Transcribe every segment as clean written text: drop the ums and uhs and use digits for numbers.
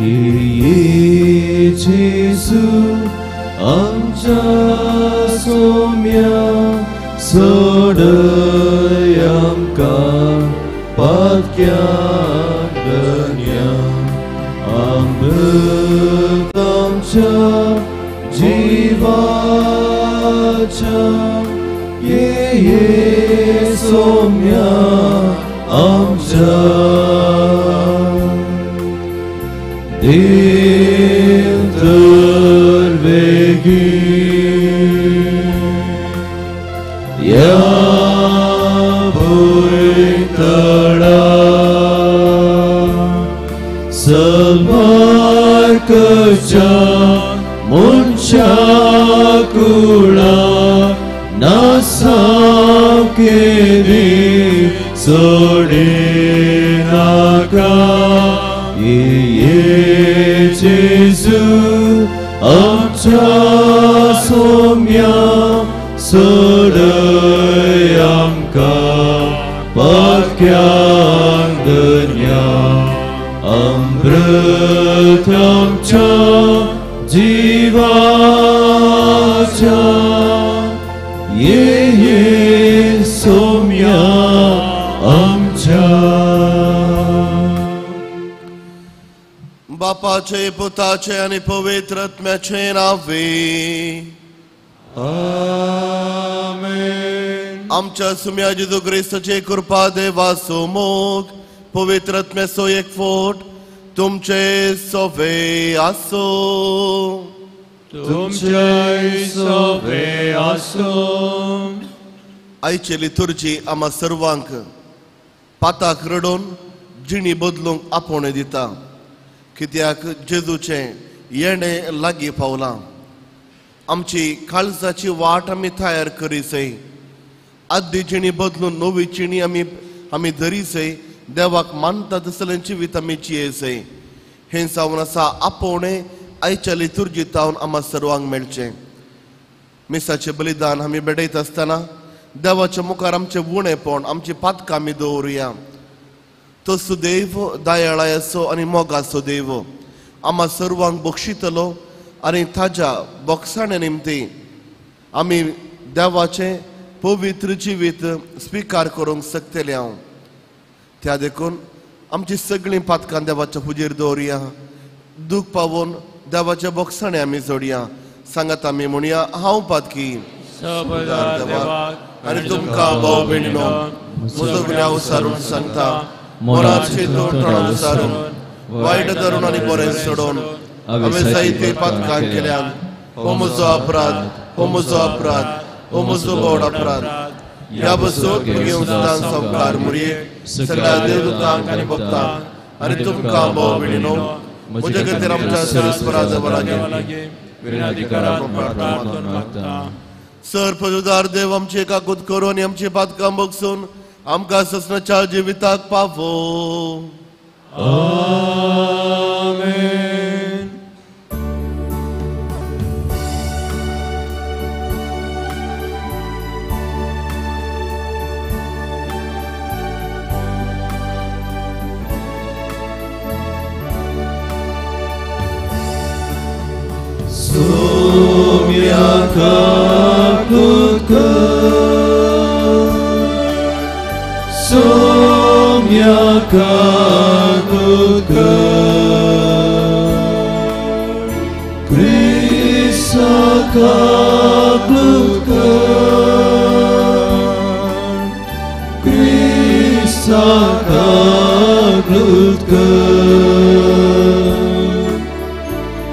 ये जेजू आमच्या सोम्या सोडय आमकां पातक्यांक धन्या अमृत आमच्या जिवाच्या ये सोम्या आमच्या देव तर वेगी या भुंयतळा सलमार्कच्या मनशा कुळा नासाव केदी सोडिनाका ये जेजू आमच्या सोम्या सोडय आमकां पातक्यांक धन्या अमृत आमच्या जिवाच्या ये सोम्या आमच्या. बापाचे पुताचे आनी पवित्र आत्म्याचे नावे आमेन. आमच्या सुम्या जेजू क्रिस्ताचे कृपा देवाचो मोग पवित्र आत्म्याचो एकवट तुमचे सोवे आसो. तुमचे सोवे आसो. आयची लितुर्जी आम्हा सर्वांक पाताक रडोवन जिणी बदलूंक आपोवणें दिता कित्याक जेजूचें येणें लागीं पावलां. आमची काळजाची वाट आमी तयार करीसय आद्दी जिणी बदलून नवी जिणी आमी धरीसय देवाक मानता तसलें जिवीत आमी जियेसय. हें जावन आसा आपोवणें आयच्या लितुर्जी तावन आम्हा सर्वांक मेळचें. मिसाचें बलिदान आमी भेटयत आसतना देवाच्या मुखार आमचें उणेपण आमची पातकां आमी दवरुया. तो सुदैव दयाळायाचो आनी मोगाचो देव आम्हा सर्वांक बक्षितलो आनी ताज्या बोगसाण्या निमती आमी देवाचें पवित्र जिवीत स्विकार करूंक शकतले हांव. त्या देखून आमची सगळीं पातकां देवाच्या हुजीर दवरुया. दूख पावोवन देवाच्या बोगसाणे आमी जोडया. सांगात आमी म्हणया हांव पातकी आनी तुमकां भाव भयणीनो म्हजो गुन्यांव सारून सांगता मनात चिंतून तोंडान सारून वायट धरून आनी बरें सोडून हांवें जायते पातकां केल्यान. हो म्हजो अपराध, हो म्हजो अपराध, हो म्हजो व्हड अपराध. ह्या बसून म्हगे सदां संवकार मुरयेक सगळ्या देवदूतांक आनी भक्तांक आनी तुमकां भाव भयणीनो म्हज्या खातीर आमच्या सरस्परा देवा लागीं. सर पदुदार देव आमची काकूत करून आनी आमची पातकां बगसून आमकां ससनाच्या जिविताक पावो. आमेन. सोम्या काकूत कर सोम्या काकूत कर क्रिस्ता काकूत कर क्रिस्ता काकूत कर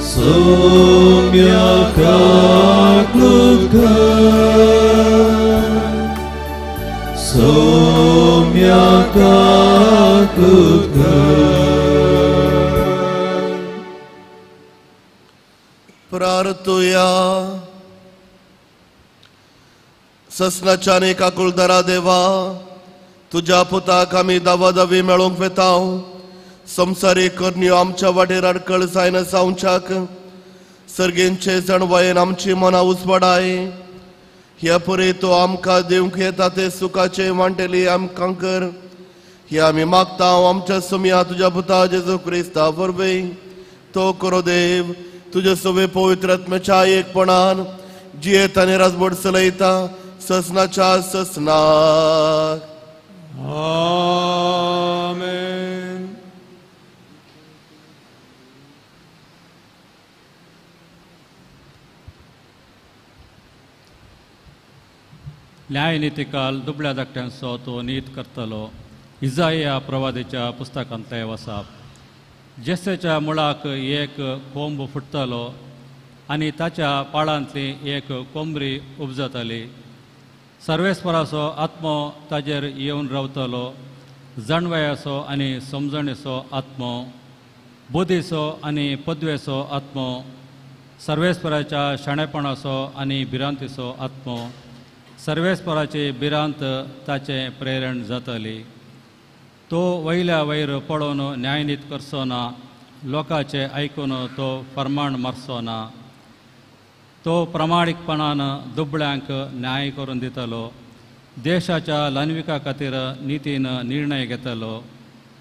सोम्या काकूत कर सोम्या काकूत कर. प्रार्थुया. ससनाच्या आनी काकुळदारा देवा तुज्या पुताक आमी दावादावी मेळोवंक वेता. संवसारीक करण्यो आमच्या वाटेर आडखळ जायना जावच्याक सर्गेंचे जाणवायेन आमची मनां उजवाडाय. ह्या परे तो आमकां दिवंक येता ते सुखाचे वांटेली आमकां कर. हे आमी मागता आमच्या सुमया तुज्या पुता जेजू क्रिस्ता वरवीं. तो करो देव तुजे सवे पवित्र आत्म्याच्या एकपणान जियेत आनी राजवट चलयता ससनाच्या ससनाक. आमेन. न्यायनितीकाल दुबळ्या धाकट्यांचो तो नीत करतलो. इजाया प्रवादीच्या पुस्तकांतले वसाप. जेसेच्या मुळाक एक कोंब फुट्टलो आनी ताच्या पाळांतली एक कोंबरी उपजतली. सर्वेस्पराचो आत्मो ताजेर येवन रावतलो, जाणवयाचो आनी समजणेचो आत्मो, बुद्धीचो आनी पदवेचो आत्मो, सर्वेस्पराच्या शाणेपणाचो आनी भिरांतीचो आत्मो. सर्वेस्पराची भिरांत ताचें प्रेरण जातली. तो वयल्या वयर पळोवन न्यायनीत करचो ना, लोकांचें आयकून तो फर्माण मारचो ना. तो प्रामाणीकपणान दुबळ्यांक न्याय करून दितलो, देशाच्या ल्हानविका खातीर नितीन निर्णय घेतलो,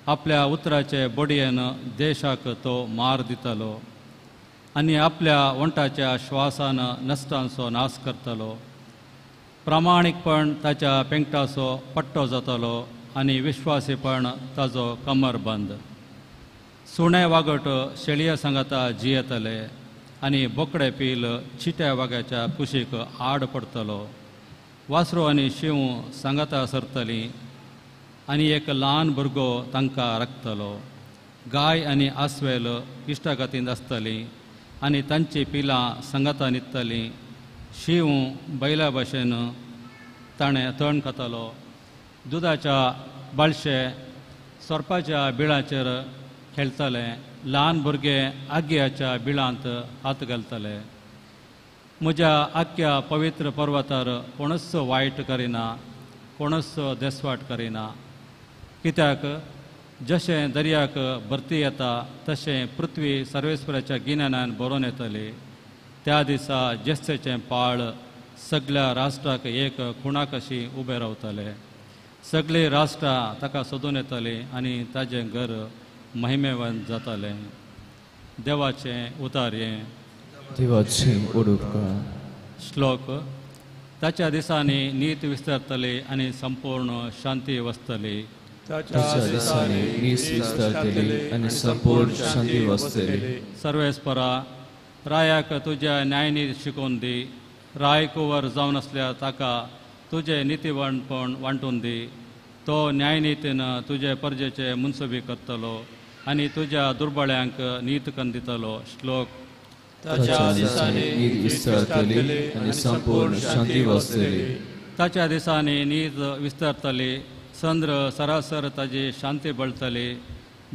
आपल्या उतराचे बडयेन देशाक तो मार दितलो आनी आपल्या वंटाच्या श्वासान नश्टांचो नाश करतलो. प्रामाणीकपण ताच्या पेंकटाचो पट्टो जातलो आनी विश्वासीपण ताजो कमरबंद. सुणे वागट शेळये सांगाता जियेतले आनी बोकडे पील चिट्या वाग्याच्या कुशीक आड पडटलो. वासरो आनी शींव सांगाता सरतली आनी एक ल्हान भुरगो तांकां राखतलो. गाय आनी आस्वेल इश्टागतींत आसतली आनी तांची पिलां सांगाता न्हिदतलीं. शींव बैला भाशेन ताणें तण खातलो. दुदाच्या बाळशे सोरपाच्या बिळाचेर खेळटले. ल्हान भुरगे आग्याच्या बिळांत हात घालतले. म्हज्या आख्या पवित्र पर्वतार कोणूच वायट करिना, कोणूच देसवाट करिना. कित्याक जशें दर्याक भरती येता तशें पृथ्वी सर्वेस्पराच्या गिन्यानान भरोन येतली. त्या दिसा जेस्तेचें पाळ सगळ्या राष्ट्राक एक खुणा कशी उबें रावतले. सगळीं राष्ट्रां ताका सोदून येतलीं आनी ताजें घर महिमेवंत जातलें. देवाचें उतार हें. देवाचें उडोवपा. श्लोक. ताच्या दिसांनी नीत विस्तारतली आनी संपूर्ण शांती वसतली. ताच्या दिसांनी नीत विस्तारतली आनी संपूर्ण शांती वसतली. सर्वेस्परा रायाक तुज्या न्यायनीत शिकोवन दी. राय कुंवर जावन आसल्यार ताका तुजें नितीवणपण वांटून दी. तो न्यायनितीन तुजे परजेचे मुनसुबी करतलो आनी तुज्या दुर्बळ्यांक नीत कन्न दितलो. श्लोक. ताच्या दिसांनी नीत विस्तारतली आनी संपूर्ण शांती वसतली. ताच्या दिसांनी नीत विस्तारतली, चंद्र सरासर ताजी शांती बळतली.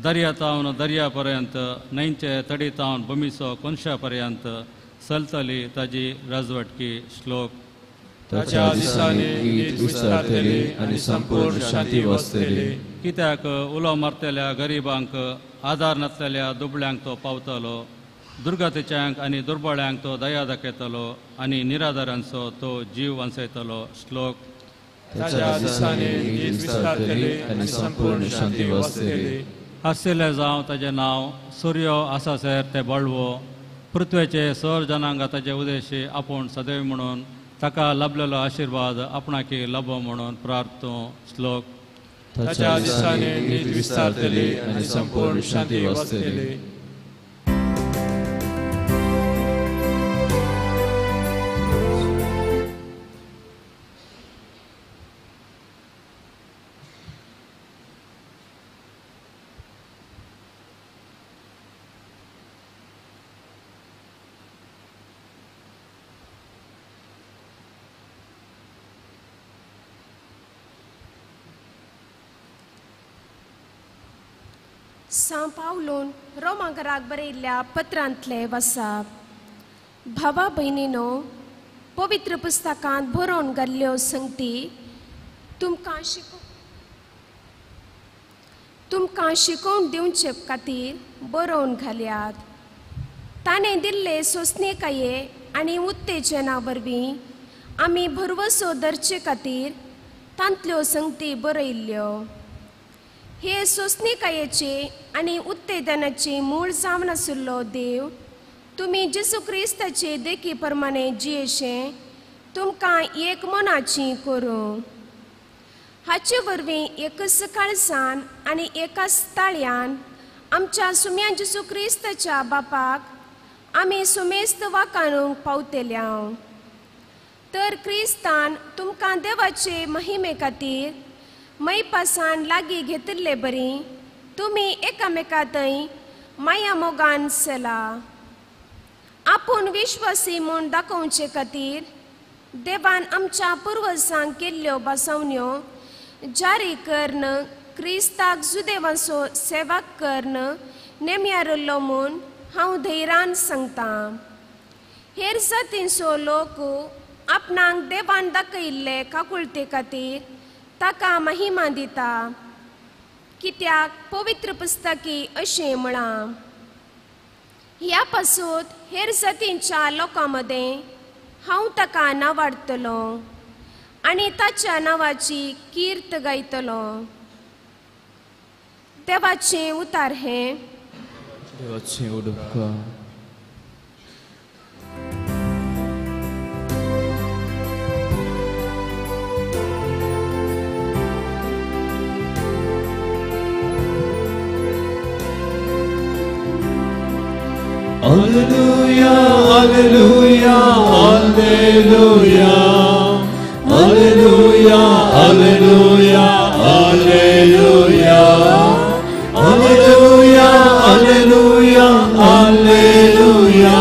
दर्या तावन दर्या पर्यंत, न्हंयचे तडी तावन भुमीचो कोनशा पर्यंत चलतली ताजी राजवटकी. श्लोक. ताच्या दिसांनी नीत विस्तारतली आनी संपूर्ण शांती वसतली. कित्याक उलो मारतल्या गरिबांक, आदार नासलेल्या दुबळ्यांक तो पावतलो. दुर्गतीच्यांक आनी दुर्बळ्यांक तो दया दाखयतलो आनी निराधारांचो तो जीव वांचयतलो. श्लोक. ताच्या दिसांनी नीत विस्तारतली आनी संपूर्ण शांती वसतली. आशिल्लें जावं ताजें नांव, सुर्यो आसासर तें बळवो. पृथ्वेचे सर जनांग ताजे उदेशी आपूण सदैव म्हणून ताका लाभलेलो आशिर्वाद आपणाकी लाभो म्हणून प्रार्थना. श्लोक. ताच्या दिसांनी नीत विस्तारतली आनी संपूर्ण शांती वसतली. सां पावलून रोमांकराक बरयल्ल्या पत्रांतले वसाप. भावा भयणीनो, पवित्र पुस्तकांत बरोवन घाल्ल्यो संगती तुमकां शिकोवन दिवचे खातीर बरोवन घाल्यात. ताणें दिल्ले सोंसणीकाये आनी उत्तेजना वरवीं आमी भरवसो धरचे खातीर तांतल्यो संगती बरयल्ल्यो. हे सोंसणीकायेचे आनी उत्तेजनाचे मूळ जावन आशिल्लो देव तुमी जेजू क्रिस्ताचे देखी प्रमाणे जियेशे तुमकां एक मनाची करूं. हाचे वरवीं एकच काळसान आनी एकाच ताळयान आमच्या सुम्या जेजू क्रिस्ताच्या बापाक आमी सुमेस्त वाकाणूंक पावतल्या. तर क्रिस्तान तुमकां देवाचे महिमे खातीर मैपासान लागीं घेतिल्ले बरी तुमी एकामेका थंय माया मोगान चला. आपूण विश्वासी म्हूण दाखोवचे खातीर देवान आमच्या पुर्वजांक केल्ल्यो बसवण्यो जारी करून क्रिस्ताक जुदेवांचो सेवा करून नेमयारल्लो म्हूण हांव धैर्यान सांगतां. हेर जातींचो लोक आपणाक देवान दाखयल्ले काकुळते खातीर ताका महिमा दिता, कित्याक पवित्र पुस्तकी अशें म्हळां, ह्या पासून हेर जातींच्या लोकां मदें हांव ताका नावाडटलो आनी ताच्या नांवाची कीर्त गायतलो. देवाचें उतार हें. देवाचें उडपा. Alleluia, alleluia, alleluia, alleluia, alleluia, alleluia, alleluia, alleluia, alleluia,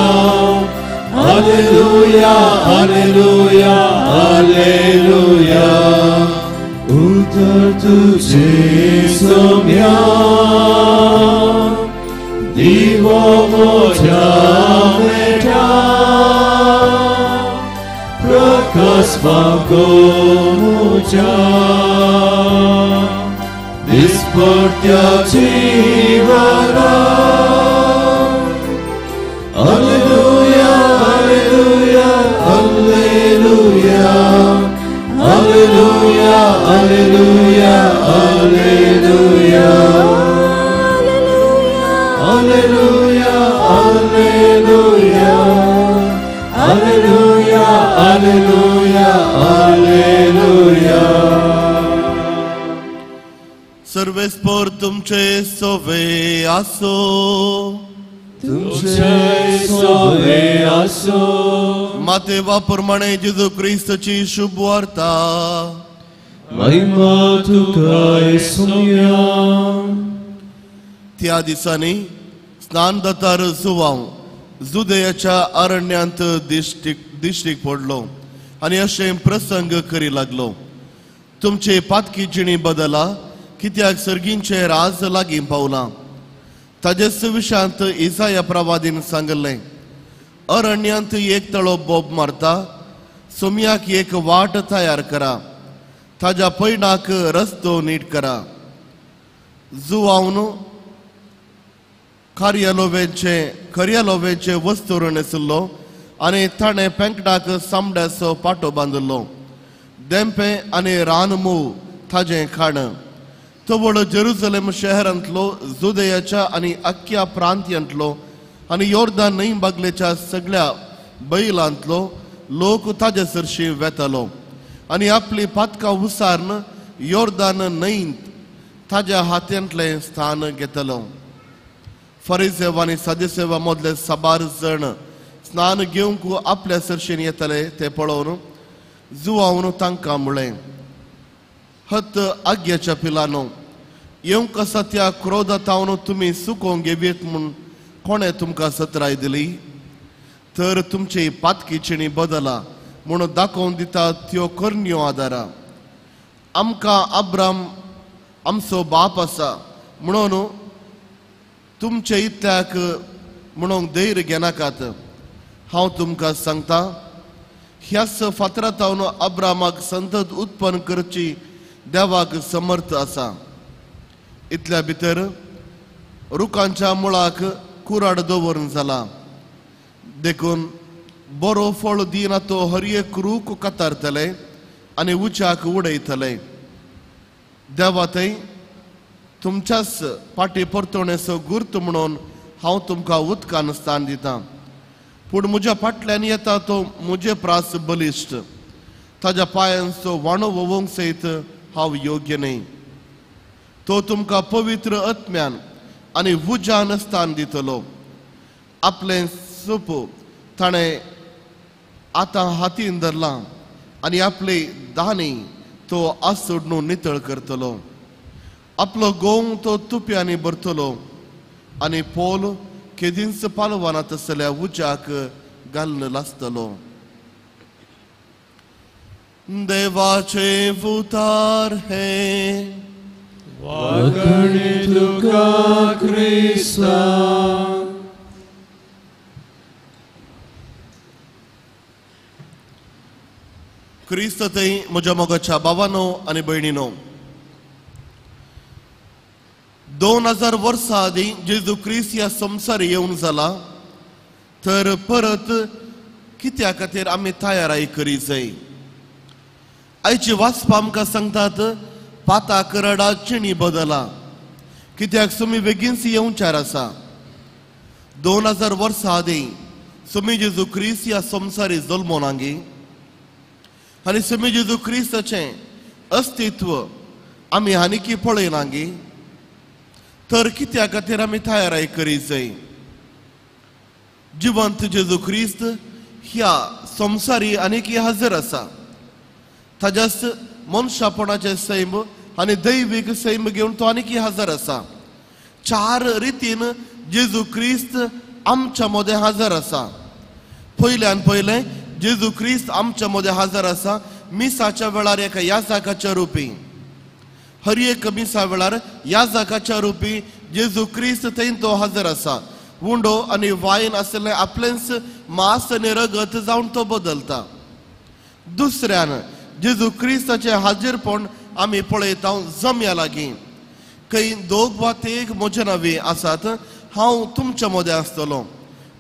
alleluia, alleluia, alleluia. Uttar tujhe somya divo moja meta prakas vago muja disportya jivana. Alleluia, alleluia, alleluia, alleluia, alleluia, alleluia. Alleluia, alleluia, alleluia, alleluia, alleluia. सर्वेस्पर तुमचे सोवे आसो, तुमचे सोवे आसो. मातेवा प्रमाणे जेजू क्रिस्ताची शुभ वार्ता. महिमा तुका येसुया. त्या दिसांनी स्नानदातार जुवांव जुदयाच्या अरण्यांत दिश्टीक पडलो आनी अशें प्रसंग करी लागलो, तुमचे पातकी जिणी बदला, कित्याक सर्गींचे राज लागीं पावलां. ताजेच विशांत इसाया प्रवादीन सांगलें, अरण्यांत एक तळो बोब मारता, सोम्याक एक वाट तयार करा, ताज्या पयणाक रस्तो नीट करा. जुवावन खर्यालोवेंचे वस्तूर न्हेसिल्लो आनी ताणें पेंकटाक सामड्याचो पाटो बांदिल्लो. देंपे आनी रानमूव ताजें खाण. तवळ जेरुजलेम शहरांतलो, जुदयाच्या आनी अख्ख्या प्रांत्यांतलो आनी योर्दान न्हंय बागलेच्या सगळ्या बैलांतलो लोक ताजे सरशी वेतालो आनी आपली पातकां उसारून योर्दान न्हंयत ताज्या हातांतलें स्थान घेतलो. फरिसेव आनी सदसेवा मदले साबार जण स्नान घेवंक आपल्या सरशीन येतले ते पळोवन जुवावन तांकां म्हळें, हत आग्याच्या पिलानो, येवंक आसा त्या क्रोधातावन तुमी सुकोवंक घेवयेत म्हूण कोणें तुमकां सत्राय दिली? तर तुमची पातकी चिणी बदला म्हूण दाखोवन दिता त्यो करण्यो आदारा. आमकां अब्राम आमचो बाप आसा म्हणून तुमचे इतल्याक म्हणूंक धैर्य घेनाकात. हांव तुमकां सांगता, ह्याच फातरातावन अब्रामाक संतत उत्पन्न करची देवाक समर्थ आसा. इतल्या भितर रुखांच्या मुळाक कुराड दवरून जाला, देखून बरो फळ दिना तो हर एक रूख कातारतले आनी उच्याक उडयतले. देवा थंय तुमच्याच पाटी परतवणेचो गुर्त म्हणून हांव तुमकां उदकान स्थान दितां, पूण म्हज्या फाटल्यान येता तो म्हजे प्रास बलिश्ट, ताज्या पांयांचो वाणो वोवंक सयत हांव योग्य न्हय। तो तुमकां पवित्र आत्म्यान आनी उज्यान स्थान दितलो। आपलें सूप ताणें आतां हातीन धरलां आनी आपली दानी तो आसोडणू नितळ करतलो। आपलो गोंव तो तुप्यांनी भरतलो आनी पोल केदींच पालवाना तसल्या उज्याक घालून लासतलो। देवाचे उतार हे वागणे तुका क्रिस्ता। क्रिस्त थंय म्हज्या मोगाच्या बाबानो आनी भयणीनो, 2000 वर्सां आदीं जेजू क्रिस्त ह्या संवसार येवन जाला तर परत कित्या खातीर आमी तयाराय करी जाय। आयची वाचपा आमकां सांगतात पाता करडा चिणी बदला, कित्याक सुमी बेगीनच येवच्यार आसा। 2000 वर्सां आदीं सुमी जेजू क्रिस्त ह्या संवसारी जल्मोन आंगी आनी सुमी जेजू क्रिस्ताचें अस्तित्व आमी आनीकी पळयनागी तर कित्या खातीर आमी तयाराय करी जाय। जिवंत जेजू क्रिस्त ह्या संवसारी आनीकी हजर आसा। ताज्याच मनशापणाचें सैम आनी दैवीक सैम घेवन तो आनीकी हजर आसा। चार रितीन जेजू क्रिस्त आमच्या मदें हजर आसा। पयल्यान पयलें जेजू क्रिस्त आमच्या मदें हजर आसा मिसाच्या वेळार एका याजकाच्या रुपी। हर एक मिसा वेळार याजकाच्या रुपी जेजू क्रिस्त थंय तो हजर आसा। उंडो आनी वायन आशिल्लें आपलेंच मांस आनी रगत जावन तो बदलता। दुसऱ्यान जेजू क्रिस्ताचें हाजीरपण आमी पळयता जम्या लागीं। खंय दोग वा तेग म्हजे नांवी आसात हांव तुमच्या मदें आसतलो।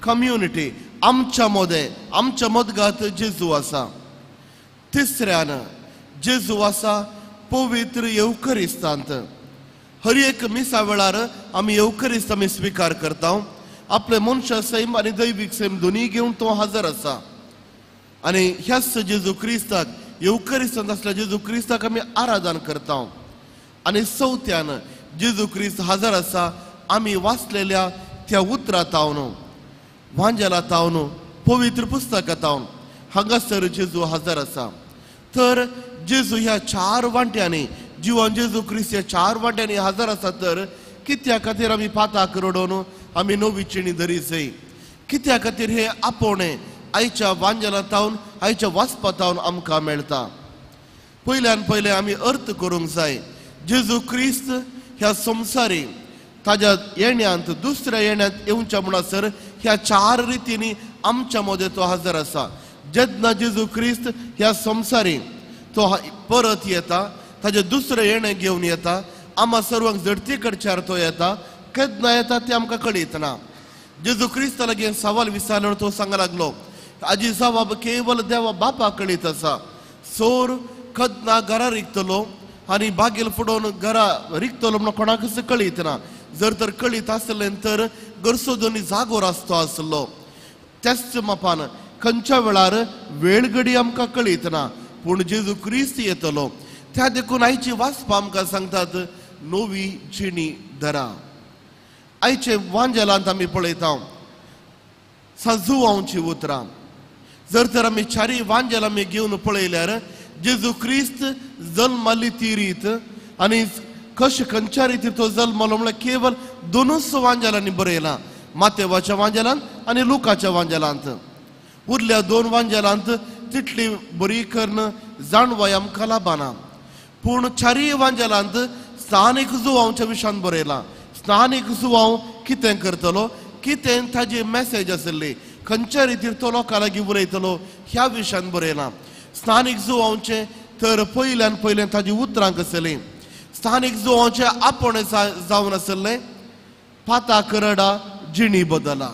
कम्युनिटी आमच्या मदें, आमच्या मदगात जेजू आसा। तिसऱ्यान जेजू आसा पवित्र येवकरिस्तांत। हर एक मिसा वेळार आमी येवकरिस्त आमी स्विकार करता। आपले मनशा सैम आनी दैवीक सैम दोनूय घेवन तो हजर आसा। आनी ह्याच जेजू क्रिस्ताक येवकरिस्तांत आसल्या जेजू क्रिस्ताक आमी आराधन करता। आनी चवथ्यान जेजू क्रिस्त हजर आसा आमी वाचलेल्या त्या उतरां तावन, वांजेला तावन, पवित्र पुस्तकां तावन हांगासर जेजू हजर आसा। तर जेजू ह्या चार वांट्यांनी जिवन जेजू क्रिस्त ह्या चार वांट्यांनी हजर आसा। तर कित्या खातीर आमी पाताक रडोवन आमी नवी चिणी धरी जाय? कित्या खातीर हे आपोवणें आयच्या वांजेला तावन, आयच्या वाचपा तावन आमकां मेळटा? पयल्यान पयलें आमी अर्थ करूंक जाय जेजू क्रिस्त ह्या संवसारी ताज्या येण्यांत, दुसऱ्या येण्यांत येवच्या म्हणसर ह्या चार रितींनी आमच्या मदें तो हजर आसा। जेन्ना जेजू क्रिस्त ह्या संवसारी तो परत येता, ताजें दुसरें येणें घेवन येता, आमा सर्वांक झडती कडच्यार तो येता। केन्ना येता तें आमकां कळयतना जेजू क्रिस्ता लागीं सवाल विचारलो तो सांगा लागलो, आजी जवाब केवल देवा बापा कळीत आसा। सोर केन्ना घरा रिगतलो आनी बागेल फुडोवन घरा रिगतलो म्हणून कोणाकच कळीत ना। जर तर कळीत आसलें तर गरसो दोनी जागोर आसतो आसलो। त्याच मापान खंयच्या वेळार वेळगडी आमकां कळीत ना, पूण जेजू क्रिस्त येतलो। त्या देखून आयची वाचपा आमकां सांगतात नवी जिणी धरा। आयचे वांजेलांत आमी पळयता साजुवांची उतरां। जर तर आमी चारी वांजेल आमी घेवन पळयल्यार जेजू क्रिस्त जल्माली ती रीत आनी कशें खंयच्या रितीर तो जल्मलो म्हळ्यार केवल दोनूच वांजेलांनी बरयलां, मातेवाच्या वांजेलांत आनी लुकाच्या वांजेलांत। उरल्या दोन वांजेलांत तितली बरी करून जाणवाय आमकां लाबना, पूण चारीय वांजेलांत स्थानीक जुवांच्या विशयान बरयलां। स्थानीक जुवांव कितें करतलो, कितें ताजी मॅसेज आशिल्ली, खंयच्या रितीर तो लोकां लागीं उलयतलो ह्या विशयान बरयलां। स्थानीक जुवांचें तर पयल्यान पयलें ताजी उतरां आसलीं। स्थानीक जुवांचें आपोवणें जावन आशिल्लें पाता करडा जिणी बदला,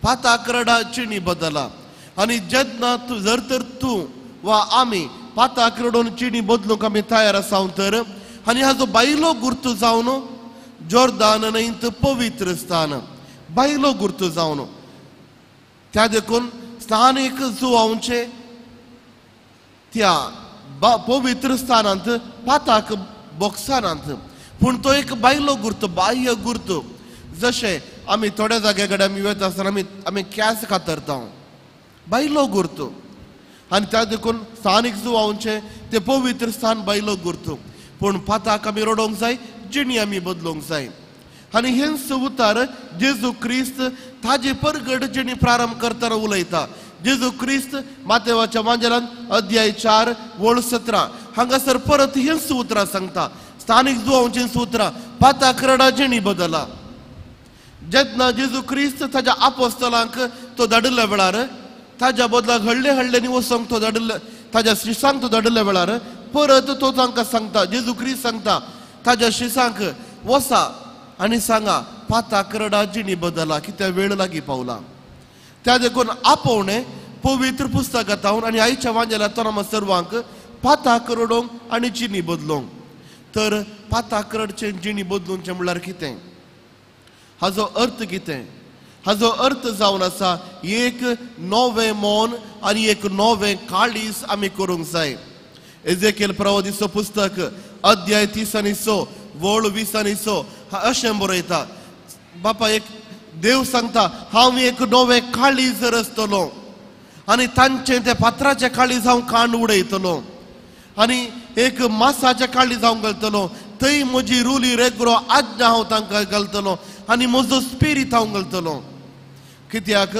पाता करडा जिणी बदला। आनी जेन्ना तूं जर तर तूं वा आमी पाता करडून जिणी बदलूंक आमी तयार आसा तर आनी हाजो बायलो गुर्तू जावन जोर्दान न्हंयत पवित्र स्थान बायलो गुर्त जावन त्या देखून स्थानीक जुवांचे त्या पवित्र स्थानांत पाताक बॉक्सानांत पूण तो एक बायलो गुर्त बाह्य गुर्त. जशें आमी थोड्या जाग्या कडेन आमी वता आसतना आमी आमी कॅस कातरता बायलो गुर्त आनी त्या देखून स्थानीक जुवांचे ते पवित्र स्थान बायलो गुर्त पूण पाताक आमी रडोवंक जाय जिणी आमी बदलूंक जाय. आनी हेंच उतार जेजू क्रिस्त ताजे परगट जिणी प्रारंभ करतना उलयता. जेजू क्रिस्त मातेवाच्या मांजेलान अध्याय 4 वळ 17 हांगासर परत हेंच उतरां सांगता स्थानीक जुवांची उतरां पाताक रडा जिणी बदला. जेन्ना जेजू क्रिस्त ताज्या आपोस्तलांक तो धाडिल्ल्या वेळार ताज्या बदलाक हडले हडल्यांनी वचोंक तो धाडिल्ले ताज्या शिसांक तो धाडिल्ल्या वेळार परत तो तांकां सांगता जेजू क्रिस्त सांगता ताज्या शिसांक वसा आनी सांगा पाताक रडा जिणी बदला कित्याक वेळ लागीं पावला. त्या देखून आपोवणें पवित्र पुस्तकांत आनी आयच्या वांजेलांत आमकां सर्वांक पाताक रडोवंक आनी जिणी बदलोवंक. तर पाताक रडचें जिणी बदलूंचें म्हणल्यार कितें हाजो अर्थ कितें? हाजो अर्थ जावन आसा एक नवें मन आनी एक नवें काळीज आमी करूंक जाय. एजेकेल प्रवादीचो पुस्तक अध्याय 30 वळ 20 अशें बरयता. बापा एक देव सांगता हांव एक नवें काळीज रचतलो आनी तांचें तें फातराचें काळीज हांव कांड उडयतलो आनी एक मासाचें काळीज हांव घालतलो थंय म्हजी रुली रेगरो आज्ञा हांव तांकां घालतलो आनी म्हजो स्पिरीत हांव घालतलो. कित्याक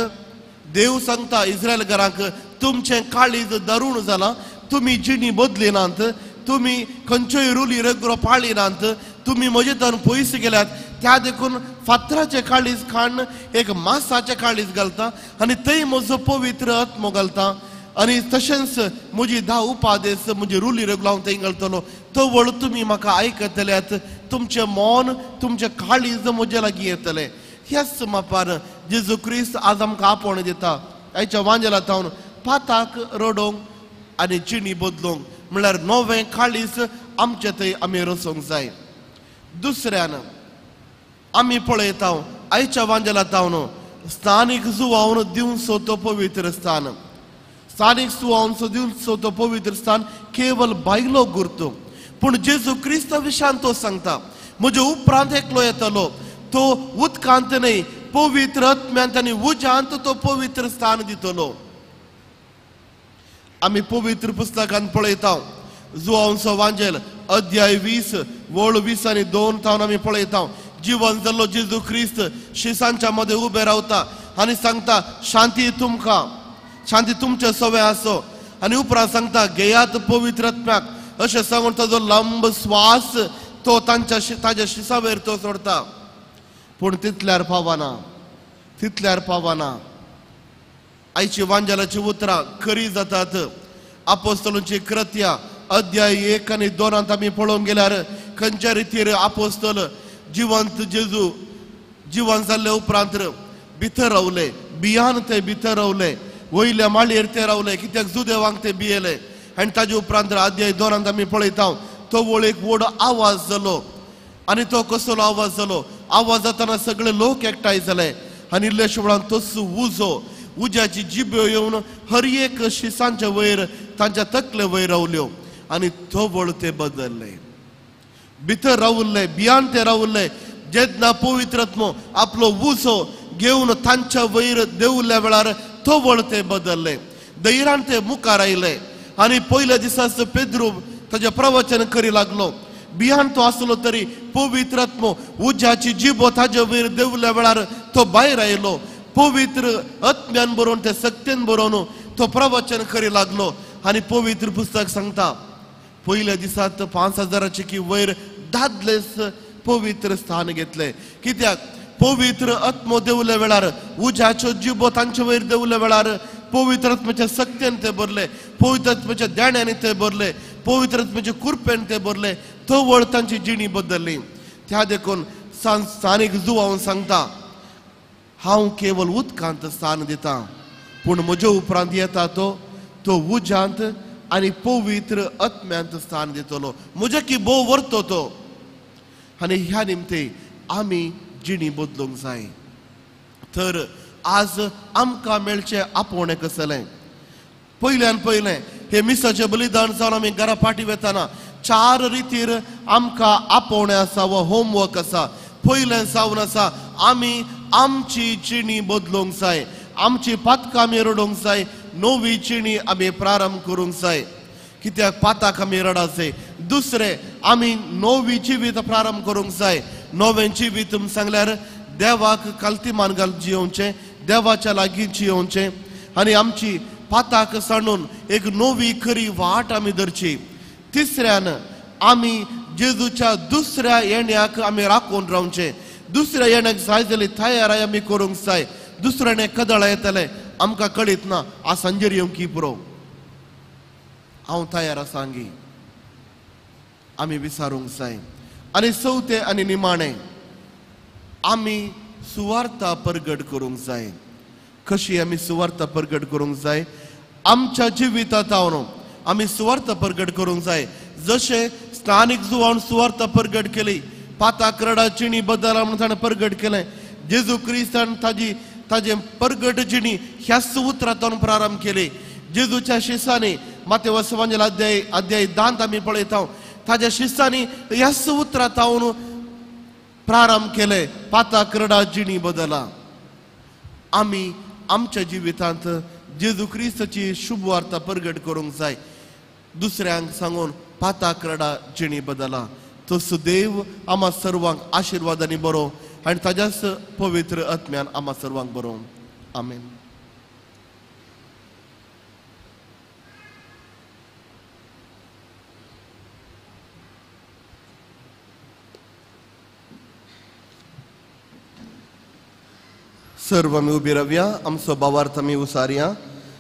देव सांगता इस्रायल घरांक तुमचें काळीज दारूण जालां तुमी जिणी बदली नात तुमी खंयच्योय रुली रेगरो पाळी नात तुमी म्हजे तान पयस गेल्यात त्या देखून फातराचें काळीज खाण एक मासाचें काळीज घालता आनी थंय म्हजो पवित्र आत्मो घालता आनी तशेंच म्हजी 10 उपादेस म्हजी रुली रेगलो हांव थंय घालतलो. तो वळ तुमी म्हाका आयकतल्यात तुमचें मन तुमचें काळीज म्हजे लागीं येतलें. ह्याच मापार जेजू क्रिस्त आज आमकां आपोवणें दिता आयच्या वांजेला थावन पाताक रडोवंक आनी जिणी बदलूंक म्हणल्यार नवें काळीज आमचे थंय आमी रचोवंक जाय. दुसऱ्यान आमी पळयता आयच्या वांजेला थावन स्थानीक जुवावन दिवचो तो पवित्र स्थान स्थानीक जुवावन दिवचो तो पवित्र स्थान केवल बायलो गुर्त पूण जेजू क्रिस्त विशान तो सांगता म्हजे उपरांत एकलो येतलो तो उदकांत न्हय पवित्र आत्म्यांत आनी उज्यांत तो पवित्र स्थान दितलो. आमी पवित्र पुस्तकांत पळयता जुवांचो वांजेल अध्याय 20 वळ 20 आनी 2 थावन आमी पळयता जिवन जाल्लो जेजू क्रिस्त शिसांच्या मदें उबे रावता आनी सांगता शांती तुमकां शांती तुमचे सवे आसो आनी उपरांत सांगता घेयात पवित्र आत्म्याक अशें सांगून ताजो लांब स्वास तो तांच्या ताज्या शिसावेर तो सोडता. पूण तितल्यार पावना तितल्यार पावना. आयची वांजेलाची उतरां खरी जातात. आपोस्तलांची कृत्या अध्याय 1 आनी 2 आमी पळोवंक गेल्यार खंयच्या रितीर आपोस्तल जिवंत जेजू जिवन जाल्ले उपरांत भितर रावले बियान ते भितर रावले वयल्या माळयेर ते रावले कित्याक जुदेवांक ते भियेले आनी ताजे उपरांत अध्याय 2 आमी पळयता तो वळ एक व्हड आवाज जालो आनी तो कसलो आवाज जालो आवाज जातना सगळे लोक एकठांय जाले आनी इल्लेशे वेळान तोच उजो उज्याची जिब्यो येवन हर एक शिसांच्या वयर तांच्या तकले वयर रावल्यो आनी तो वळ ते बदलले भितर रावल्ले बियान ते रावल्ले. जेन्ना पवित्र आत्मो आपलो उजो घेवन तांच्या वयर देंवल्या वेळार तो वळ ते बदलले धैर्यान ते मुखार आयले आनी पयल्या दिसाच पेद्रू ताजें प्रवचन करी लागलो. बियान तो आसलो तरी पवित्र आत्मो उज्याची जिबो ताजे वयर देंवल्या वेळार तो भायर आयलो पवित्र आत्म्यान बरोवन ते सक्तेन बरोवन तो प्रवचन करी लागलो आनी पवित्र पुस्तक सांगता पयल्या दिसात 5000 की वयर दादलेस पवित्र स्थान घेतले. कित्याक पवित्र आत्मो देंवल्या वेळार उज्याच्यो जिबो तांचे वयर देंवल्या वेळार पवित्र आत्म्याच्या सक्तेन ते भरले पवित्र आत्म्याच्या देण्यांनी ते भरले पवित्र आत्म्याच्या कुरपेन ते भरले तो वळ तांची जिणी बदलली. त्या देखून स्थानीक जुवावन सांगता हांव केवल उदकांत स्थान दिता पूण म्हजे उपरांत येता तो तो उज्यांत आनी पवित्र आत्म्यांत स्थान दितलो म्हजे की भोव व्हरतो तो. आनी ह्या निमते आमी जिणी बदलूंक जाय. तर आज आमकां मेळचें आपोवणें कसलें? पयल्यान पयलें हे मिसाचें बलिदान जावन आमी घरा फाटीं वेतना चार रितीर आमकां आपोवणें आसा वा होमवर्क आसा. पयलें जावन आसा आमी आमची जिणी बदलूंक जाय, आमची पातकां आमी रडोवंक जाय, नवी जिणी आमी प्रारंभ करूंक जाय. कित्याक पाताक आमी रडाचे. दुसरें आमी नवी जिवीत प्रारंभ करूंक जाय. नवें जिवीत सांगल्यार देवाक कालती मान घाल जियोवचें, देवाच्या लागीं जियोवचें आनी आमची पाताक सांडून एक नवी खरी वाट आमी धरची. तिसऱ्यान आमी जेजूच्या दुसऱ्या येण्याक आमी राखून रावचें. दुसऱ्या येण्याक जाय जाल्यार तयाराय आमी करूंक जाय. दुसऱ्या कदळा येतलें आमकां कळीत ना, आज सांजेर येवंक की पुरो हांव तयार आसा गी आमी विचारूंक जाय. आनी चवथें आनी निमाणें आमी सुवार्ता परगट करूंक जाय. कशी आमी सुवार्ता परगट करूंक जाय? आमच्या जिवितांत आमी सुवार्ता परगट करूंक जाय. जशें स्थानीक जुवान सुवार्ता परगट केली, पाता करडा चिणी बदला म्हणून ताणें परगट केलें, जेजू क्रिस्तान ताजी ताजें परगट जिणी ह्याच उतरांतून प्रारंभ केली. जेजूच्या शिसांनी माते वसवांजेल अध्याय अध्याय दांत आमी पळयता, ताज्या शिसांनी ह्याच उतरांतून प्रारंभ केले, पाता करडा जिणी बदला. आमी आमच्या जिवितांत जेजू क्रिस्ताची शुभवार्ता परगट करूंक जाय. दुसऱ्यांक सांगून पाता करडा जिणी बदला. तो सुदेव आम्हा सर्वांक आशिर्वादांनी बरो आनी ताज्याच पवित्र आत्म्यान आम्हा सर्वांक बरो. आमेन. सर्व आमी उबी रावया, आमचो भावार्थ आमी उसारया.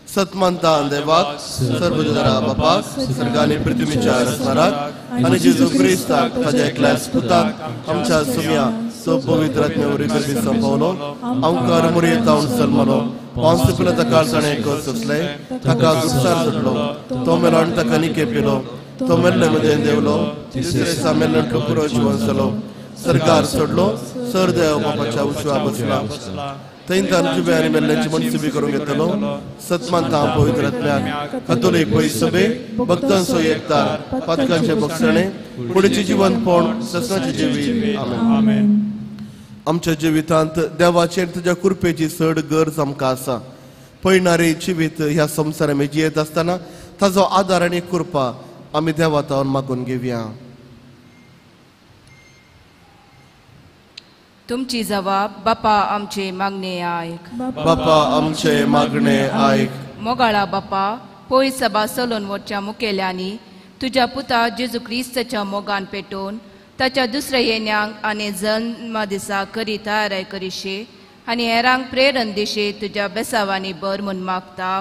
सतमानता देवाक, सर्वजरा बापाक, सर्गानी पृथ्वीच्या रचणाराक आनी जेजू क्रिस्ताक ताज्या एकल्याच पुताक आमच्या सुम्या तो पवित्र आत्म्या वरवीं गर्भीत संपवलो, आमकार मुरयेत जावन जल्मलो, पांच पिला ताका ताणें कस सोंसलें, ताका गुपसार सोडलो, तो मेलो आनी ताका निके पिलो, तो मेल्ले मदें देवलो, तिसरे दिसा मेल्ल्यांतलो पुरो जिवन जालो, सरकार सोडलो, सर देव बापाच्या उजव्या बसला, थंय जिवे आनी मेल्ल्यांची मनसुबी करूंक येतलो. सतमानता पवित्र आत्म्याक, कथोलीक सभे, भक्तांचो एकतार, पातकांचे बक्षणे, कुडीचें जिवनपण, ससनाचें जिवीत. आमेन. आमच्या जिवितांत देवाचेर तुज्या कृपेची चड गरज आमकां आसा. पयणारे जिवीत ह्या संवसारांत आमी जियेत आसतना ताजो आदार आनी कृपा आमी देवा तावन मागून घेवया. तुमची जवाब बापा आमचे मागणे आयक. बापा आमचे मागणे आयक. मोगाळा बापा, पय सभा चलोवन वचच्या मुखेल्यांनी तुज्या पुता जेजू क्रिस्ताच्या मोगान पेटोवन ताच्या दुसऱ्या येण्यांक आनी जल्मा दिसा करी तयाराय करिशे आनी हेरांक प्रेरण दिशे तुज्या बेसावांनी बर म्हूण मागता.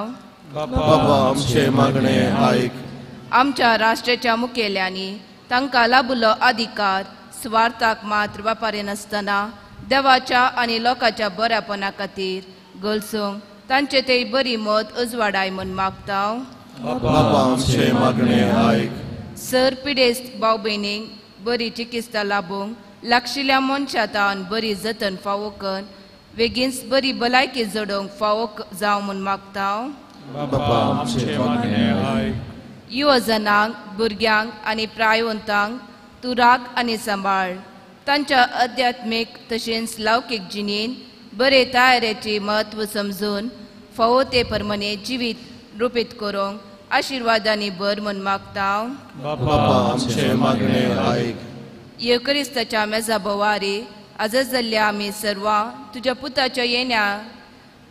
बापा आमचे मागणे आयक. आमच्या राष्ट्राच्या मुखेल्यांनी तांकां लाभलो अधिकार स्वार्थाक मात्र वापरिनासतना देवाच्या आनी लोकांच्या बऱ्यापणा खातीर गलसूंक तांचे ते बरी मत उजवाडाय म्हूण मागता. बापा आमचे मागणे आयक. सर पिडेस्त भाव भयणींक बरी चिकित्सा लाबूंक लागशिल्ल्या मनशातान बरी जतन फावो कर बेगीनच बरी भलायकी जोडोवंक फावो जावं म्हूण मागता. बापा आमचे मागणे आयक. युवजनांक, भुरग्यांक आनी प्रायवंतांक तूं राख आनी सांबाळ. तांच्या अध्यात्मीक तशेंच लौकीक जिणेंत बरे तयारेचें म्हत्व समजून फावो ते प्रमाणे जिवीत रुपीत करूंक आशिर्वादांनी भर म्हूण मागता. बापा आमचे मागणे आयक. येवक्रिस्ताच्या मेजा बोवारी आजच जाल्ल्या आमी सर्वां तुज्या पुताच्या येण्या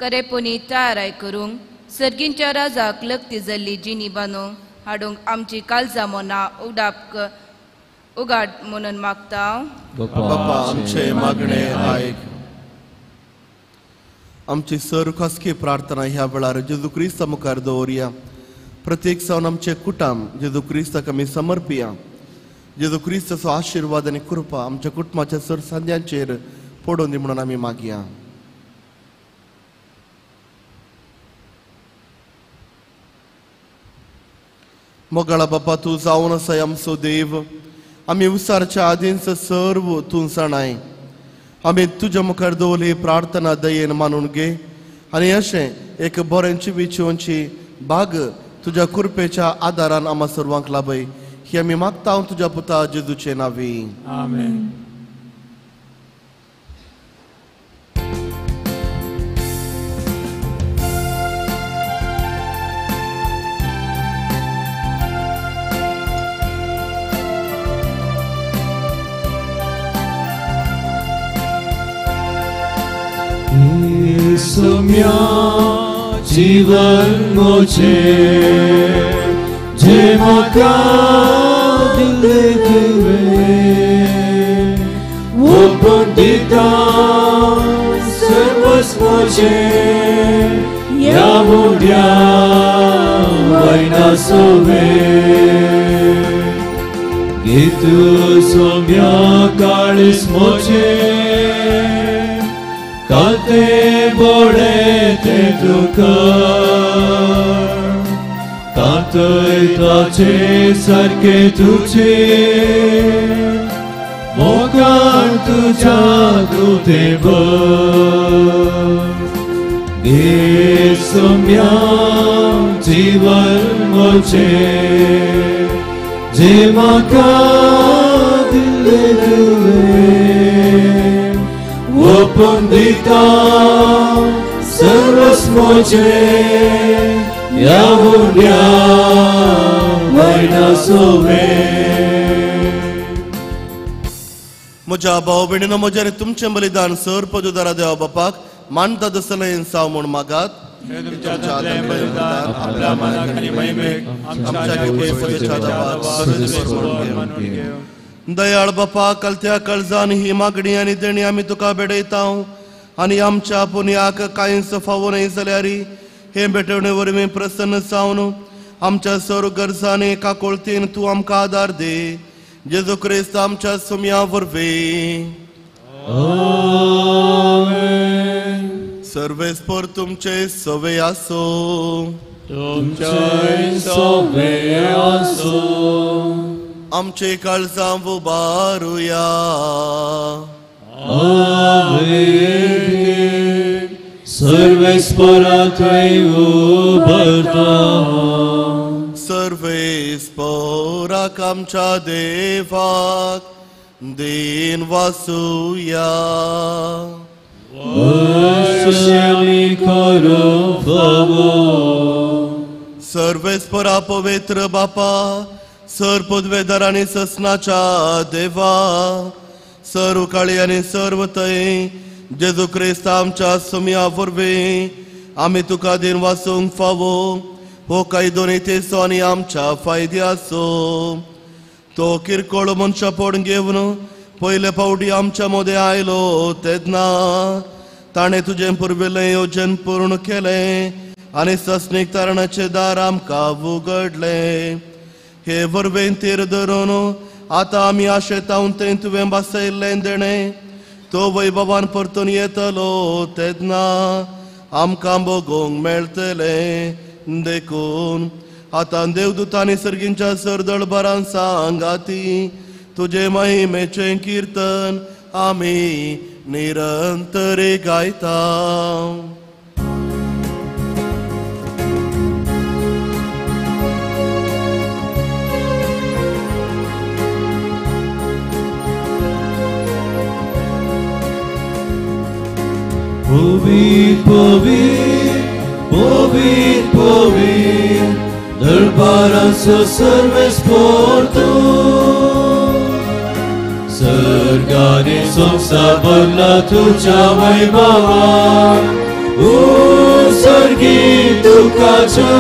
करेपणी तयाराय करूंक सर्गींच्या राजाक लग्ती जाल्ली जिणी बांदूंक हाडूंक आमची काळजां मनां उगडाप उगाड म्हणून मागता. बापा आमचे मागणे आयक. आमची सर खासगी प्रार्थना ह्या वेळार जेजू क्रिस्ता मुखार दवरया. प्रत्येक जावन आमचे कुटुंब जेजू क्रिस्ताक आमी समर्पिया. जेजू क्रिस्ताचो आशिर्वाद आनी कृपा आमच्या कुटुंबाच्या सर सांध्यांचेर पडून दी म्हणून आमी मागया. मोगाळा बापा, तूं जावन आसाय आमचो देव. आमी उसारच्या आदींच सर्व तूं जाणाय. आमी तुज्या मुखार दवरली प्रार्थना दयेन मानून घे आनी अशें एक बरें जिविची भाग तुज्या कृपेच्या आदारान आमा सर्वांक लाभय ही आमी मागता तुज्या पुता जेजूचे नांवी. आमेन. सोम्या जीवन मोचे जे म्हाका दिल्लें तुवें ओपून दिता सर्वस्व म्हजें ह्या मुड्या वयना सोवे घेतू सोम्या काळीस मोचे काते बोडे ते तुका तातय ताचे सारके तुझे मोगान तुझ्या तुते घे सोम्या जीवन म्हजें जें म्हाका दिल्लें तुवें ओपून दिता सर्वस्व म्हजें ह्या हुंड्या वयना सोवे. म्हज्या भाव भयणीनो म्हजें आनी तुमचें बलिदान सर पदुदारा देवा बापाक मानता दसलें साव म्हूण मागात. दयाळ बापा कलत्या कळजान ही मागणी आनी देणी आमी तुका भेटयता आनी आमच्या पुण्याक कांयच फावो न्हय जाल्यार हे भेटवणे वरवीं प्रसन्न जावन आमच्या सर्व गरजांनी काकोळतीन तूं आमकां आदार दी. जेजू क्रिस्त आमच्या सुम्या वरवीं. सर्वेस्पर तुमचे सवे आसो. तुमचे सवे आसो. आमचे काळजां उबारुया. सर्वेस्परा थंय उबरता. सर्वेस्पराक आमच्या देवाक दीन वासुया. सर्वेस्परा पवित्र बापा सर पदवेदार आनी ससनाच्या देवा सर्व काळी आनी सर्व थंय जेजू क्रिस्त आमच्या सुम्या वरवीं आमी तुका दीन वासूंक फावो हो कायदो नितीचो आनी आमच्या फायद्याचो. तो किरकोळ मनशापण घेवन पयले फावटी आमच्या मदें आयलो तेन्ना ताणें तुजें पुर्विल्लें योजन पूर्ण केलें आनी ससनीक तारणाचें दार आमकां उगडलें. हे वरवीं तीर धरून आतां आमी आशेतावन तें तुवें बसयल्लें देणें तो वैभवान परतून येतलो तेन्ना आमकां भोगोवंक मेळटलें. देखून आतां देवदूतांनी सर्गींच्या सरदळबारान सांगाती तुजे महिमेचें किर्तन आमी निरंतर गायता. पवित्र पवित्र पवित्र पवित्र दरबाराचो सर्वेस्पर तूं सर्गाने संवसार भरला तुज्या वैभवान. ओ सर्गी तुका जय,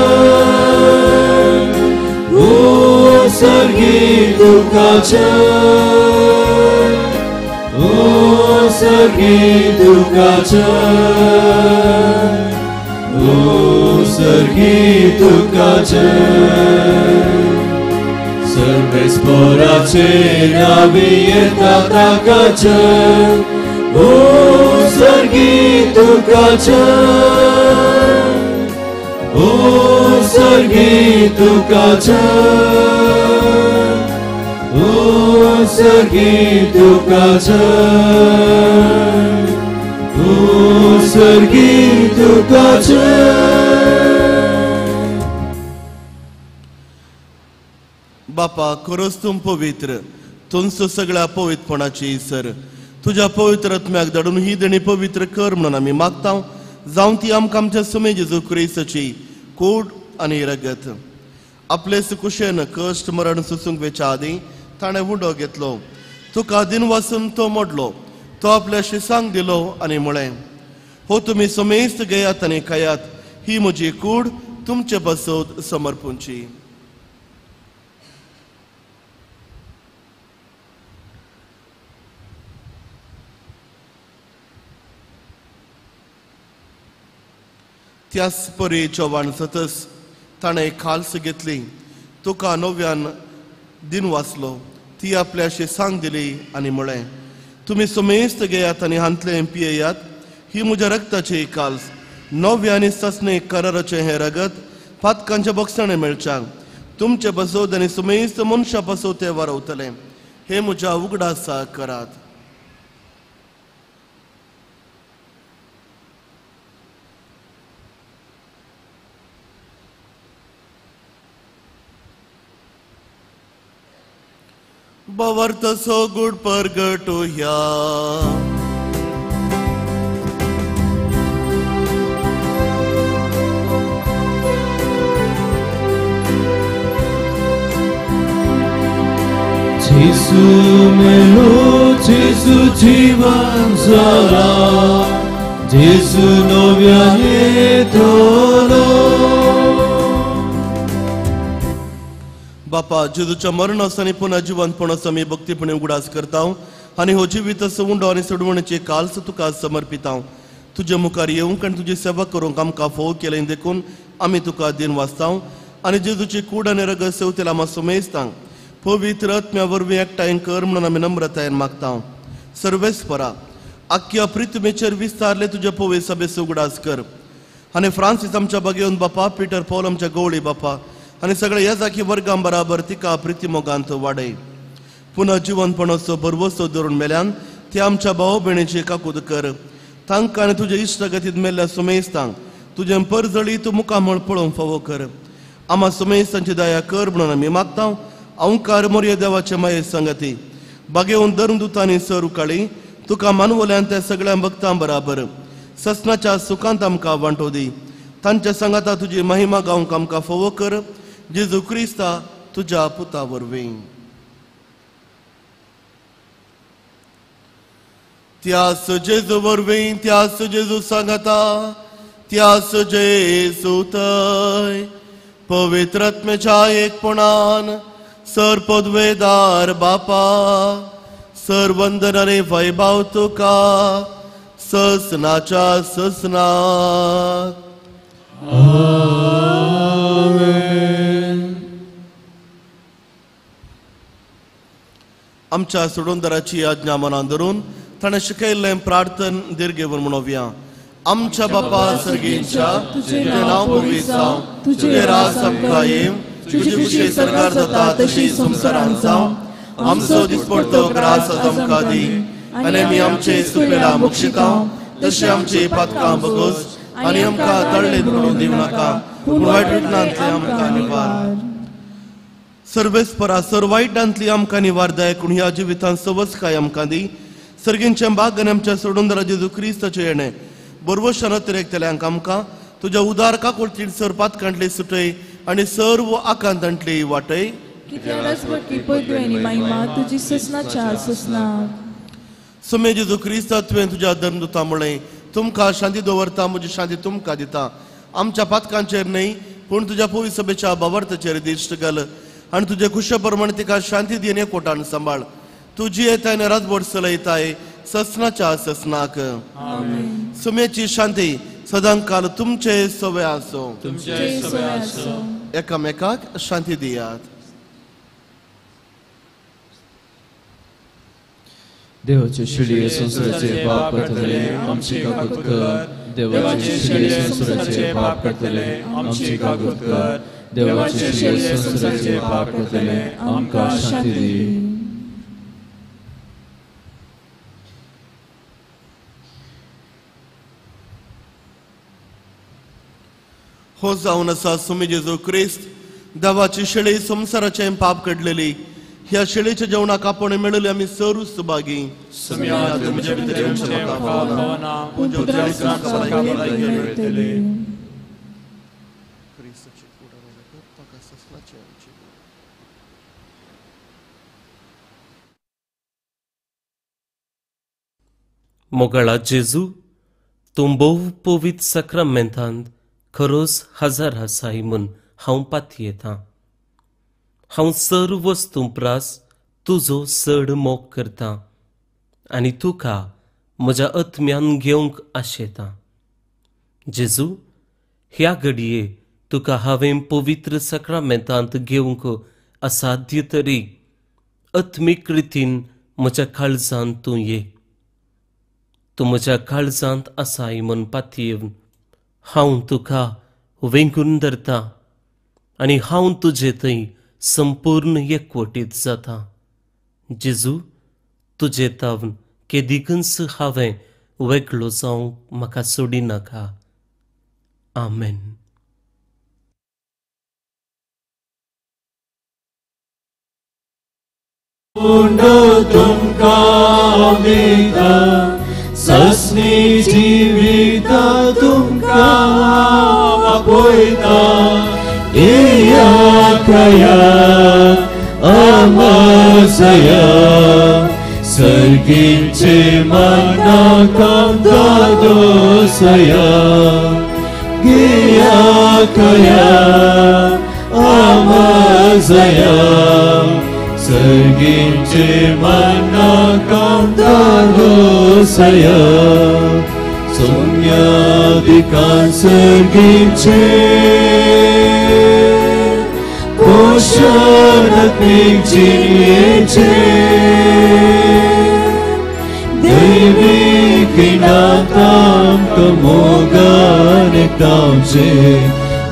ओ सर्गी तुका जय, ओ सर्गी तुका जय, ओ सर्गी तुका जय. सर्वेस्पराचे नांवी येता ताका जय, ओ सर्गी तुका जय, ओ सर्गी तुका जय, ओ सर्गी तुका जय, सर्गी तुका जय. बापा खरोच तूं पवित्र, तुमचो सगळ्या पवित्रपणाची सर तुज्या पवित्र आत्म्याक धाडून ही देणी पवित्र कर म्हणून आमी मागता, जावं ती आमकां आमच्या सुमे जेजू क्रिस्ताची कूड आनी रगत. आपले सुकुशेन कश्ट मरण सोसूंक वेच्या आदीं ताणें उंडो घेतलो, तुका दिन वासून तो मोडलो, तो आपल्या शिसांक दिलो आनी म्हळें, हो तुमी समेस्त घेयात आनी खायात, ही म्हजी कूड तुमचे पासत समर्पूंची. त्याच परी चव्हाण सतस ताणें खाल्स घेतली, तुका नव्यान दिन वाचलो, ती आपल्या शिसांक दिली आनी म्हळें, तुमी समेस्त घेयात आनी हांतलें पियेयात, ही म्हज्या रक्ताची काल्स, नव्या आनी सासणे कराराचें हें रगत पातकांच्या बक्षाणें मेळच्या, तुमचे बसोत आनी समेस्त मनशां पासत तें वारवतलें, हें म्हज्या उगडासा करात. बवर्त सो गुड परगटुया. जेसू मेलो, जेसू जीवन जाला, जेसू नव्यान येतलो. बापा जेजूच्या मरणास आनी पुन्हा जिवंतपणाचो आमी भक्तीपणे उगडास करता आनी हो जिवीत उंडो आनी सोडवणेचे काल्स तुका समर्पिता. तुजे मुखार येवंक आनी तुजी सेवा करूंक आमकां फोव केलें देखून आमी तुका दिन वाचता आनी जेजूची कूड आनी रगत सेवतेला आमकां सुमेजता. पवित्र आत्म्या वरवीं एकठांय कर म्हणून आमी नम्रतायेन मागता. सर्वेस्परा आख्या पृथ्वीचेर विस्तारले तुजे पवित्र सभेचो उगडास कर आनी फ्रांसीस आमच्या बागेवन बापा, पिटर पॉल आमच्या गवळी बापा आनी सगळ्या येजाकी वर्गां बराबर तिका प्रितीमोगांत वाडय. पुन्हा जिवनपणाचो भरवसो धरून मेल्यान ते आमच्या भाव भयणीची काकूद कर, तांकां आनी तुजे इश्टागतींत मेल्ल्या सुमेस्तांक तुजें परजळी तूं मुखामळ पळोवंक फावो कर. आमा सुमेस्तांची दया कर म्हणून आमी मागता. अंकार मोरये देवाचे माये संगती बागेवन धर्मदुतांनी सर उकाळी तुका मानवल्यान त्या सगळ्या भक्तां बराबर ससनाच्या सुखांत आमकां वांटो दी. तांच्या सांगाता तुजी महिमा गावंक आमकां फावो कर, जेजू क्रिस्ता तुज्या पुता वरवीं. त्यास जेजू वरवीं, त्यास जेजू सांगाता, त्यास जेजू थंय पवित्र आत्म्याच्या एकपणान सर पदवेदार बापा, सर वंदन आनी वैभव तुका ससनाच्या ससनाक. आमेन. आमच्या सोडूनदाराची आज्ञा मनान धरून ताणें शिकयल्लें प्रार्थन दीर्घेवन म्हणोवया. आमच्या बापा सर्गींच्या, तुजें नांव पवित्र जावं, तुजें राज आमकां येवं, तुजी खुशी सरकार जाता तशी संवसारांत जावं. आमचो दिसपडतो ग्रास आज आमकां दी आनी आमी आमचे सुकलेला मोक्षिता तशें आमची पातकां बगोस आनी आमकां तळ्ळेंत पडून दिवं नाका, पूण वायट विटणांतलें आमकां निवार. सर्वेस्परा सर वायटांतली आमकां निवार दाय, पूण ह्या जिवितांत सवसकाय आमकां दी. सर्गींच्या बाग आनी आमच्या सोडूनदारा जेजू क्रिस्ताचें येणें बरवशान अतिरेकतल्यांक आमकां तुज्या उदार काकुळतीन सर पातकांतली सुटय आनी सर्व आकांतांतली वाटय. सुमे जेजू क्रिस्ता तुवें तुज्या धर्मदुता म्हळें, तुमकां शांती दवरता, म्हजी शांती तुमकां दिता. आमच्या पातकांचेर न्हय पूण तुज्या पवित्र सभेच्या भावार्थाचेर दिश्ट घाल आनी तुजे खुशे प्रमाणे तिका शांती दी आनी एकवटान सांबाळ. तुजी येताय आनी राजवट चलयताय ससनाच्या ससनाक. सुमेची शांती सदांकाल तुमचे सवे आसो. एकामेकाक शांती दियात. देवाचे शिळये संवसाराचे पाप करतले आमची काकूत कर. देवाचे शिळये संवसाराचे पाप करतले आमची काकूत कर. देवाचे शिळये संवसाराचे पाप करतले आमकां शांती दी. हो जावन आसा सुमी जेजू क्रिस्त देवाची शेळी संवसाराचें पाप काडलेली. ह्या शेळीच्या जेवणाक आपण मेळिल्ले आमी सर्व सुभागी. मोगाळा जेजू, तूं भोव पवित्र साक्रामेंतांत खरोच हजार आसाय म्हूण हांव पातयेतां. हांव सर्व वस्तूं प्रास तुजो चड मोग करतां आनी तुका म्हज्या आत्म्यान घेवंक आशेतां. जेजू, ह्या घडये तुका हांवें पवित्र साक्रामेंतांत घेवंक असाध्य तरी आत्मीक रितीन म्हज्या काळजांत तूं ये. तूं म्हज्या काळजांत आसाय म्हूण पातयेवन हांव तुका वेंगून धरतां आनी हांव तुजे थंय संपूर्ण एकवटीत जाता. जेजू, तुजे तावन केदिकूच हांवें वेगळो जावंक म्हाका सोडिनाका. आमेन. तुमकां दिता सस्नी जिविता तुमकां आपयता. येया कया आमजया सर्गीचे मनाक दादोसया. येया कया आमजया सर्गीचे मनाक दादोसया. सौम्यादिकां सर्गीचे पोषणात्मिक जिणयेचे दैवीक नातांक मोगान एकठांवचे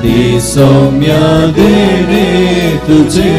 दी सौम्या देणे तुझे.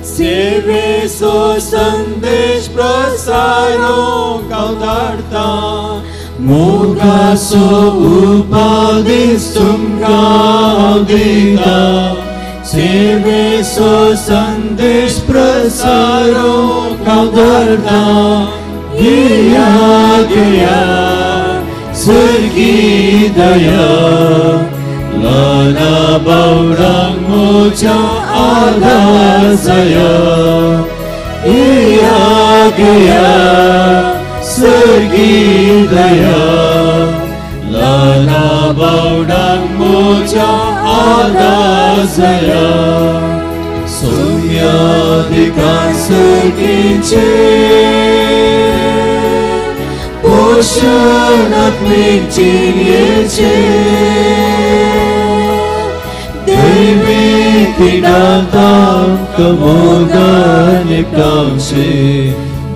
सेवेचो संदेश प्रसारूंक हांव धाडटां. मोगाचो उपदेश तुमकां हांव दितां. सेवेचो संदेश प्रसारूंक हांव धाडटां. घेया घेया सर्गी दया ल्हाना बावडांक म्हज्या आदार जाया. येया घेया सर्गी दया ल्हाना बावडांक म्हज्या आदार जाया. सौम्यादिकां सर्गीचे पोषणात्मिक जिणयेचे दैवीक नातांक मोगान एकठांवचे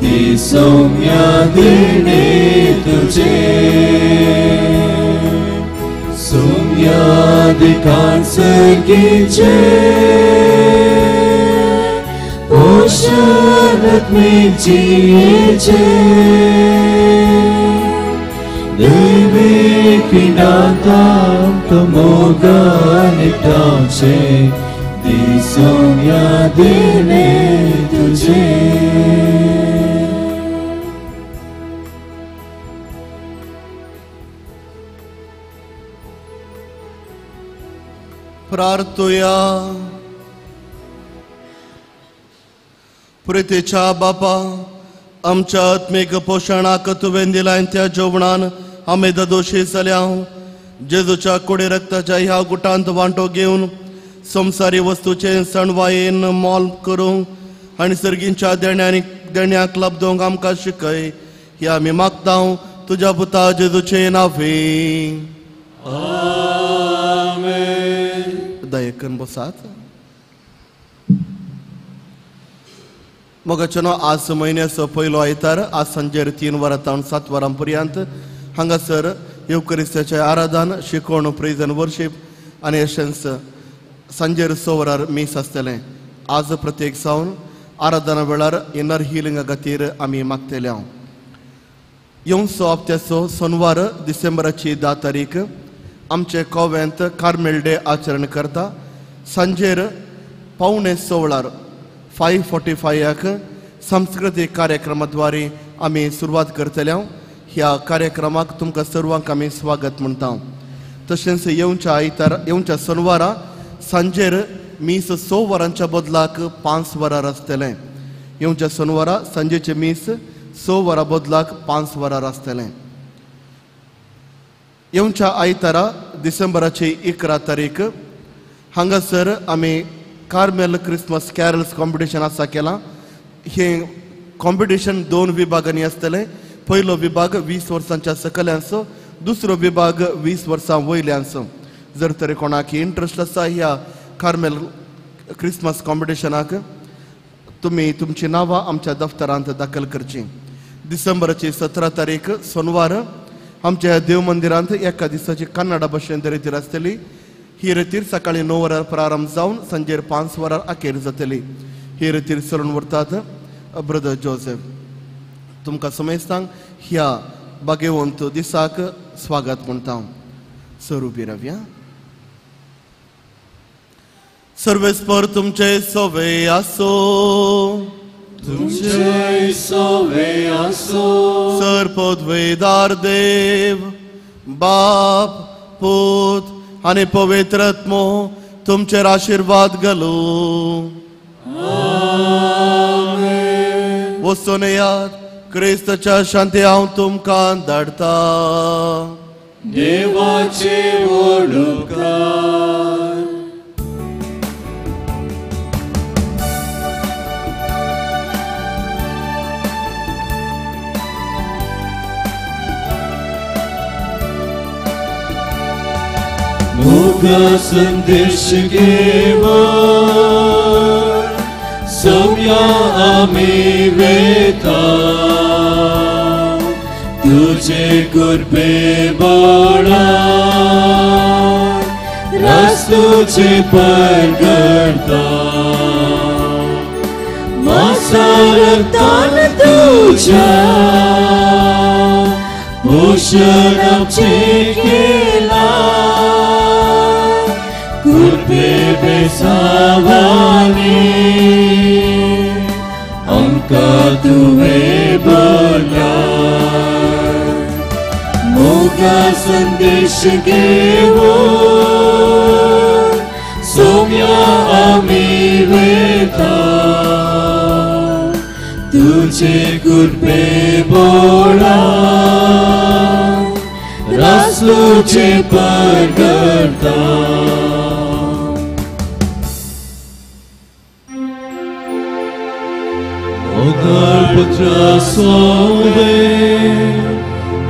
दी सौम्या देणे तुझे. सौम्यादिकां सर्गीचे पोषणात्मिक जिणयेचे दैवीक नातांक मोगान एकठांवचे दी सौम्या देणे तुझे. प्रार्थुया. प्रितीच्या बापा, आमच्या आत्मीक पोशणाक तुवें दिलाय त्या जेवणान आमी ददोशी जाल्या. जेजूच्या कुडी रक्ताच्या ह्या गुटांत वांटो घेवन संवसारी वस्तूचें सणवायेन मोल करूंक आनी सर्गींच्या देण्याक लब्दोवंक आमकां शिकय. ह्या आमी मागता तुज्या पुता जेजूचे नांवे आमेन. दयेकन बसात. मोगाचेनो आज म्हयन्याचो पयलो आयतार आज सांजेर 3 वरां तावन 7 वरां पर्यंत हांगासर येवकरिस्ताचें आराधन शिकवण प्रेज आनी वर्शीप आनी अशेंच सांजेर 6 वरार मीस आसतलें. आज प्रत्येक सावन आराधना वेळार इनर हिलिंगा खातीर आमी मागतले. हांव येवचो हप्त्याचो सोनवार डिसेंबराची 10 तारीख आमचे कोवेंत कार्मेल डे आचरण करता. सांजेर 5:45 वळार 5:45 सांस्कृतीक कार्यक्रमाद्वारे आमी सुरवात करतले. ह्या कार्यक्रमाक तुमकां सर्वांक आमी स्वागत म्हणटा. तशेंच येवच्या आयतार येवच्या सोनवारा सांजेर मीस 6 वरांच्या बदलाक 5 वरार आसतलें. येवच्या सोनवारा सांजेचें मीस 6 वरां बदलाक 5 वरार आसतलें. येवच्या आयतारा डिसेंबराची 11 तारीख हांगासर आमी कार्मेल क्रिसमस कॅरल्स कॉम्पिटिशन आसा केलां. हें कॉम्पिटिशन 2 विभागांनी आसतलें. पयलो विभाग 20 वर्सांच्या सकल्यांचो, दुसरो विभाग 20 वर्सां वयल्यांचो. जर तरी कोणाक इंट्रस्ट आसा ह्या कार्मेल क्रिसमस कॉम्पिटिशनाक तुमी तुमची नांवां आमच्या दफ्तरांत दाखल करची. डिसेंबराची 17 तारीख सोनवार आमच्या देव मंदिरांत एका दिसाची कन्नडा भाशेंत रेतीर आसतली. ही रेतीर सकाळी 9 वरार प्रारंभ जावन सांजेर 5 वरार अखेर जातली. ही रेतीर चलून व्हरतात ब्रदर जोसेफ. तुमकां समेस्तांक ह्या बागेवंत दिसाक स्वागत म्हणटा. सर उबी रावया. सर्वेस्पर तुमचे सोवे आसो. तुमचे सोवे आसो. सर पदवेदार देव बाप पूत आनी पवित्र आत्मो तुमचेर आशिर्वाद घालू. आमेन. वचून येयात. क्रिस्ताच्या शांती हांव तुमकां धाडटा. देवाचे व्हड उपकार. मोगा संदेश घेवन सौम्या आमी वेता तुझे कृपे बळान रास तुझे परगडता मासारतान तुझ्या पोषण आमचे केला कृपे बेसावानी आमकां तुवें बरला. मोगा संदेश घेवन सौम्या आमी वेता तुझे कृपे बळान रास तुझे परगडता. पुत्र सोवे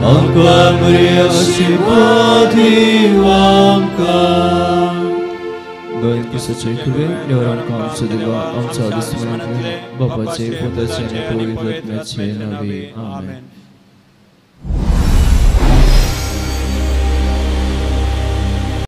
आमकां बरी आशिर्वाद आमकां. गोंय क्रिस्ताचे कृपे देवान आमचो देवा आमच्या दुस्मनांतले बापाचे पुताचे आनी पवित्र आत्म्याचे नांवे आमेन.